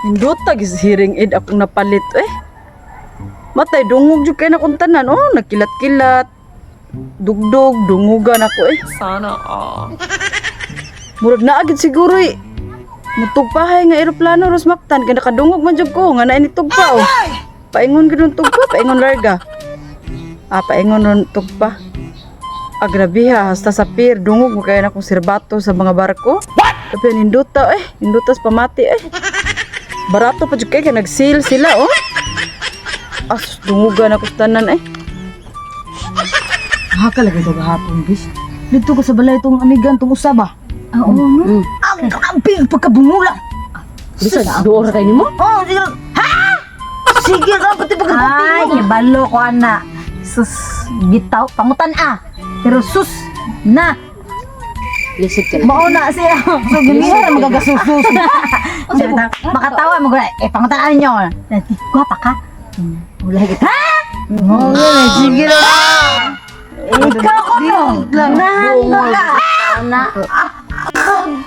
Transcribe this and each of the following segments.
Nindota gis hearing aid akong napalit eh. Matay dungog jud kay na kong tanan oh, nagkilat-kilat. Dugdog, dungugan ako eh. Sana all. Murag naa gid siguro eh. Mutugpahay nga eroplano ros Mactan kay nakadungog man jud ko nga naa ni tugpa oh. Paingon gid ang tugpa, paingon larga. Ah, paingon ron tugpa. Ah, grabe ha, hasta sa pier dungog mo kay na akong sirbato sa mga barko. Tapi nindota eh, nindutas pamati eh. Barato pa jud kay kay nag-sale sila oh. As dungugan ako sa tanan eh. Nakakalagay ito gahapon, bis. Dito ko sa balay itong amigan, itong usaba. Oo, no? Ang grabe, pagkabungula. Bisag duor kay nimo? Oh, sige lang. Ha? Sige ka, pati pagkabungula. Ay, kibalo ko ana. Sus, bitaw, pangutan ah. Pero sus, na. Lisod ka. Mao na siya. So, ginihan ang magagasusus. Makatawa mo gud. Eh, pangutan ninyo. Gwapa ka. Wala gid. Ha? Oh, sige lang. Ikaw ko no. Nahanda ka. Na.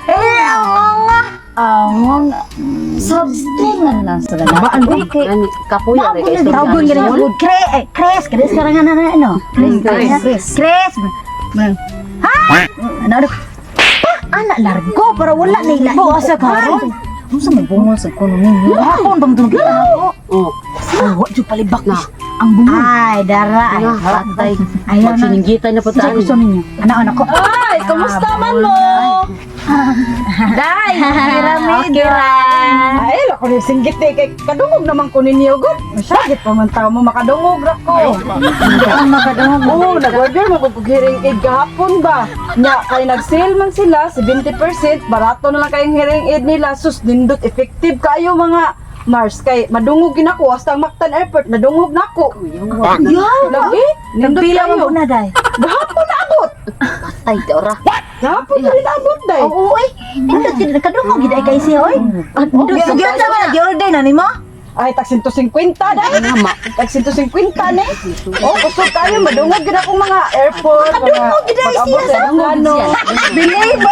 Eh, ang mga. Ang Sabtungan lang sa gana. Baan ba? Ani kapuya ra kay Tawgon gani nga Kre, eh, Kres, Kres karang na na ano. Kres, Kres. Kres. Ha? Ano ano? Pa, ana largo para wala na ila. Bo, asa ka ron? Unsa may bungol sa kuno ninyo? Hapon ba matulog kita na ako? Oh, Oh, wa jud palibak Na. na. Ang bungol. Ay, dara ay patay. Ayaw na. Magsininggitan na po Unsa taan. gusto ninyo? Anak anak ko. Ay, kumusta man mo? Dai, okay ra. Ay, ako ni singgit eh. Kay kadungog naman ko ninyo, gud. Masyagit pa man tao mo, makadungog ra ko. Ang makadungog. Oo, nag-order mo kog hearing aid gahapon ba? Nya, kay nag-sale man sila, 70%, barato na lang kayong hearing aid nila. Sus, nindot, effective kayo mga Mars. Kay madungog gin ako, hasta ang Mactan Airport, nadungog na ako. Lagi, nindot Pila kayo. mo na dai. Gahapon na abot. Patay ka ora. Gahapon na rin abot, day. Oo, oy. Nindot gid kadungog gid ay kay siya oy. Nindot So, gid. gyud sa order na nimo? Ay, tag 150 day. Tag 150 ni. Oh, kusog tayo madungog gid akong mga airport. Madungog gid ay siya sa aeroplano. Believe.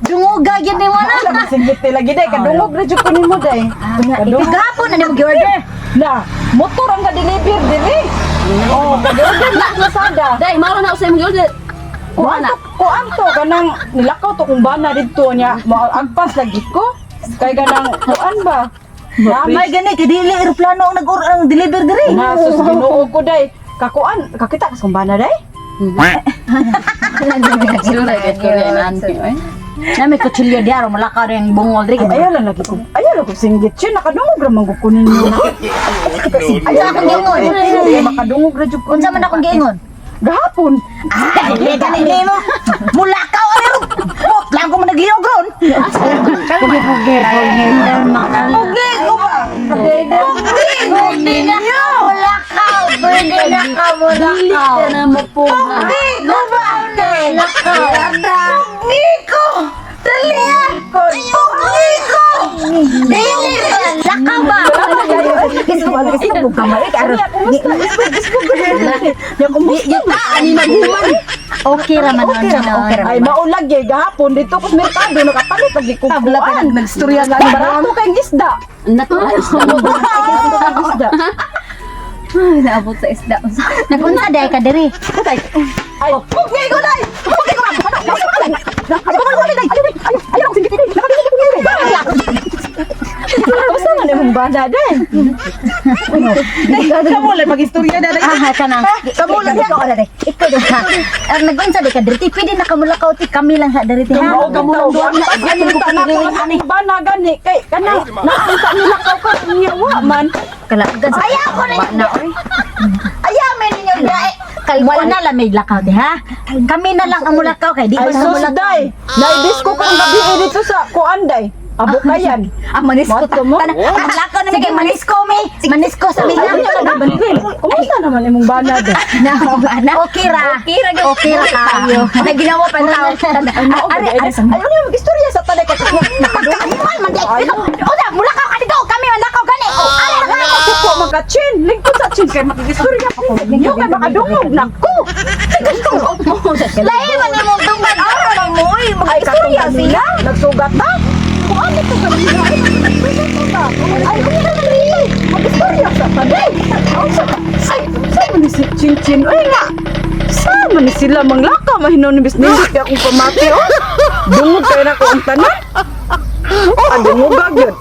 Dungoga gyud nimo na. Alam, singgit nila gid ay kadungog ra jud ko nimo day. Kadungog. Gahapon na nimo gi-order. Na, motor ang ka-deliver diri. Oh, ka-order na sa Lazada. Dai, maro na usay mo order. Kuan to, kuan to kanang nilakaw to kung bana didto niya, moagpas lagi ko. Kay kanang kuan ba? May gani kay dili eroplano ang nag-order ang deliver diri. Na sus Ginoo ko day. Kakuan, kakita ka sa kung bana day. Sura kay Korean anti oy. Na may kutsilyo diaro malakaw rin bungol diri. Ay, ayaw lang lagi ko. Ayaw lang ko singgit siya. Nakadungog ra man ko ninyo. Unsa akong giingon? Ay, makadungog ra jud ko. Unsa man akong giingon? Gahapon. Ah, dili gani nimo. Mulakaw ani ro. Bot lang ko man nagliyog ron. Pugli ko ba? Pwede na ka mulakaw. Pwede na ka mulakaw. Dili ka na mo po. Pugli ko ba? Mulakaw. Pugli ko! Dali ah! Pugli ko! Dili lakaw ba? Ya kumusta? Ani naghuman. Okay ra man okay ra. Ay maulag gyud gahapon dito ko sa merkado nakapalit lagi ko Tabla pa kuan. nagstorya nga Barato kay isda. Nato isda mo. Isda. Naabot sa isda. Nagunsa day ka diri. Ay, pugli ko day. Pugli ko ba? Ay, ay, ay, singgit day. Nakadungog ko ninyo. Kumusta man imong bana day? Kamu lang mag-istorya na dai. Ah, kanang. Kamu lang Ikaw na day. Ikaw do ha. Ang nagunsa day ka diri ti pwede na kamulakaw ti kami lang sa diri ti ha. Oo, kamo lang doon. Ano ta na ko ang bana gani kay kanang naunsa nila ka ko niya wa man. Kalagan sa Ayaw ko na. Ayaw men ninyo dae. Wala na lang may lakaw ti ha. Kami na lang ang mulakaw kay di Ay ko na sus mulakaw. day. Naidis ko kang gabi eh, dito sa kuan day. Abukayan. Ah, manisko. Mato mo? Tana, Mulakaw na mi kay manisko mi. Manisko sa mi. Ay, ano naman din. Kumusta naman imong bana day? Na, okay ra. Okay ra okay ra kayo. Naginawa pa tao. Ari, ari, ayaw na mag-istorya sa tanay kay Nakakamuan man di. Oda, mulakaw ka dito. Kami manlakaw gani. Oh, ari ra Ay, masuko magka-chin. Lingkod sa chin kay makikistorya pa ko. Ninyo kay makadungog nako. Lahi man imong tungkad. Ara lang mo oy, Ay, mag-istorya katong siya. kanina, Nagsugat na. Kuan ito kanina. Ay, ba? Ay, kung na rin. Mag-istorya sa tabi. Ay, sa man ni si Chinchin? Ay nga. Sa man ni sila manglaka mahinon ni bis nindot kay akong pamati oh. Dungog kay nako ang tanan. Ah, dungog yun.